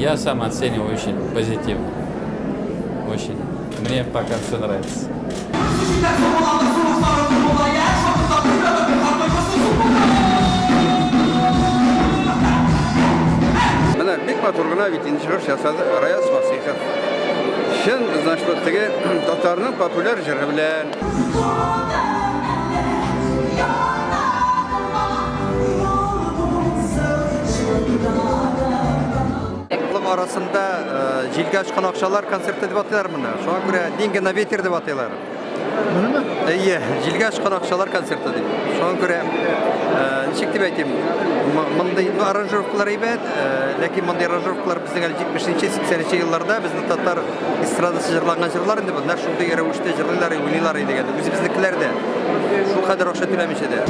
Я сам оцениваю очень позитивно. Очень. Мне пока все нравится. Менә бик матур гына бит инде чыгыш ясады Раяз Фасихов. Чын, значит, теге татарның популяр җыры белән. Халык арасында җилгә очкан акчалар концерты дип атыйлар моны. Шуңа күрә Деньги на ветер дип атыйлар. Монымы? Әйе, җилгә очкан акчалар концерты дип. Шуңа күрә ничек дип әйтим, мондый ну, аранжировкалар әйбәт, ләкин мондый аранжировкалар безнең әле 70-нче, 80-нче елларда безнең татар эстрадасы җырланган җырлар инде бу, нәкъ шундый рәвештә җырлыйлар, уйныйлар иде. Үзебезнекеләр дә шул кадәр акча түләмичә дә.